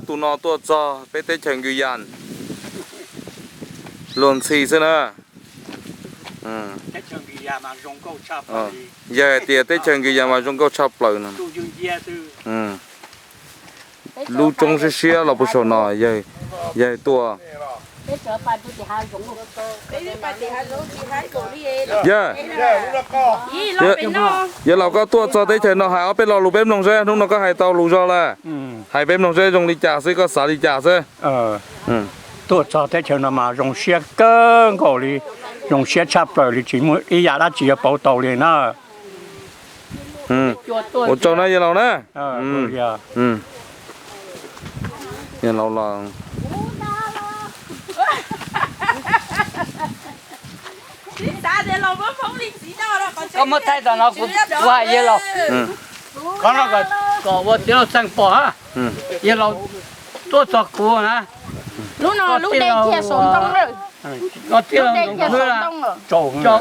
Tus no tuaj txog peb teb chaws Nkws Yas luag ntxhi xwb na. Yawg hais tias teb chaws Nkws Yas mas zoo nkauj tshaj plaws no. Lub roob siab siab los puag saum no, yawg tuaj. Yawg, yawg laus, koj tuaj txog teb chaws no hais ob peb lo lus peb mloog seb, hnub no koj hais tau lus zog lawm. Hais peb mloog seb zoo li cas xwb, koj xav li cas xwb. Tuaj txog teb chaws no mas zoo siab kawg nkaus li, zoo siab tshaj plaws li, tsis muaj ib yam dab tsi yuav pauv tau li na. Ua tsaug na yawg laus na. Yawg laus los Koj muab thaij tom no kuv hais yawg laus. Qhov no kom ua tij laug xeem pom, yawg laus tuaj txog kuv na. Lub no lub dej kiag saum ntoo lawm. Koj tuav,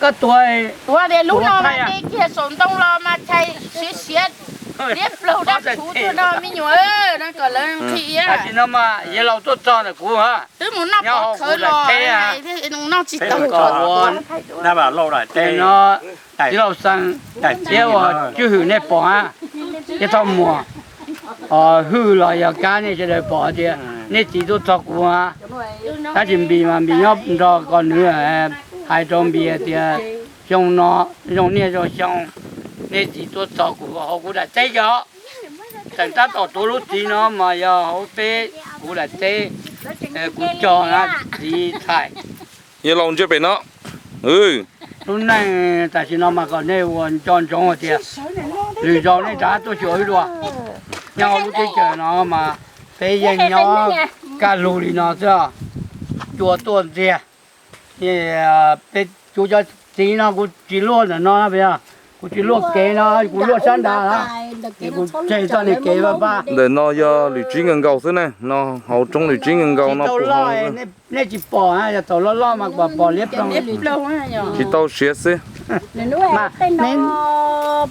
koj tuav, tuav tias lub no mas dej kiag saum ntoo los mas tshais siav siav liab ploog dab tshua tuaj no me nyuam, no kom lawv nqhis. Tam sim no mas yawg laus tuaj txog ntawm kuv, twb mus noj pov khawv los noj tsis tau. Tij laug xeem thiab uas Tswb Hwm nej pom na, thiab txoj muam Hwj los yog Kab, nej sawv daws pom tias nej txiv tuaj txog kuv, tab sis Npis mas Npis nyob nrog ko nws. Hais rau Npis tias xyoo no zoo niaj zoo xyoo, nej txiv tuaj txog kuv hauv kuv daim teb yog tseem tab tom tuav lub txiv no mas yog hauv peb kuv daim teb, kuv cog na, txiv txhais. Yawg laus ntsia pem no. Lub neej tam sim no mas kom nej ua nco ntsoov hais tias lwm zaus nej rov qab tuaj xyuas wb dua. Nyob hauv lub teb chaws no mas peb yeej nyob kaj lug li no xwb, cua tuaj ntxiag. Peb, kuv cov txiv no kuv tsis luaj ntawm no, kuv tsis luaj kev no, kuv luaj sab nrad na, es kuv tseg txoj niag kev paj paj. Ntawm no yog lwm tsib nkaus nkaus xwb ne, no hauv roob lwm tsib nkaus nkaus no puv hau. Nej tsis pom, yog thaum loj loj mas pom pom liab ploog, tsis tau siav xwb. Tej no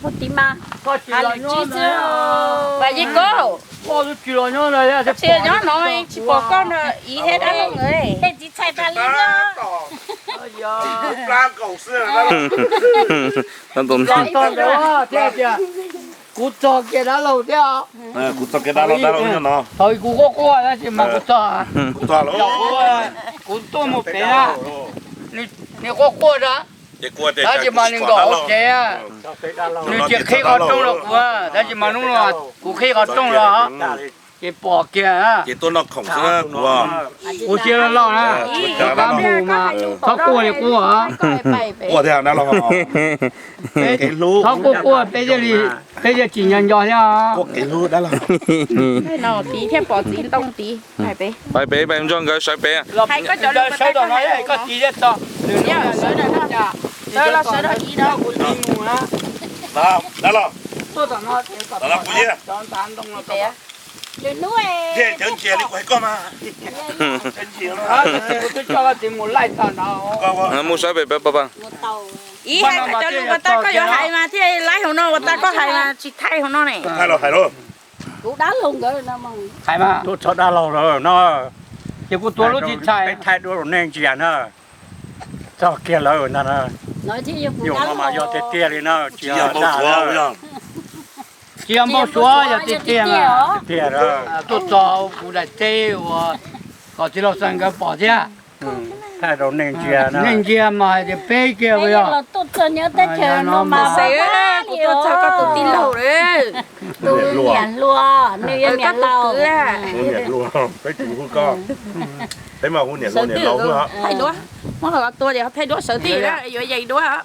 puag tim mas lwm tsib xwb. Vam Yig Koob, tsis nyob no tsis pom koj no, ib hab dab laug. Tej txiv txhais tas li. Kuv txog kiag dab laug thiab. Kuv txog kiag dab laug, dab laug nyob no. Thaum kuv quaj quaj tab sis mas kuv txog. Kuv tuaj mus pem na, nws quaj quaj tab sis mas nws nkaum hauv tsev, nws tsis qhib qhov rooj rau kuv, tab sis mas hnub no kuv qhib qhov rooj los ces pom kiag. Kuv siab loj loj na, kuv tab mus mas txhob quaj li quaj. Txhob quaj quaj, peb thiaj li, peb thiaj tsis nco nco thiab. Pais pem, pais nrog nkawd sawv pem. Mus sawv pem. Ib hais cov lus uas tas koj yuav hais mas thiaj laib hauv no, uas tas koj hais mas tsis thaij hauv no ne. Kuv dab laug nkawd no, tuaj txog dab laug lawm no, ces kuv tuav lub txiv txhais, peb thaij dua rau nej ntsia na. Txog kiag lawm ntag na. Yog no mas yog tiag tiag li na, tsis yog dag. Tsis yog npau suav, yog tiag tiag na. Tiag tiag. Tuaj txog kuv daim teb uas kom tij laug Xeeb nkawd pom thiab. Thaij rau nej ntsia na. Nej ntsia mas hais tias peb kiag uas yog tuaj txog nyob teb chaws no mas xeeb, kuv tuaj txog koj tus tij laug lawm. Tus niam hluas, nws yog niam laus. Peb tsis hu koj, peb mas hu niam hluas niam laus xwb. Thaij duab, muab los tua ces thaij duab sawv tij na, yuav yees duab.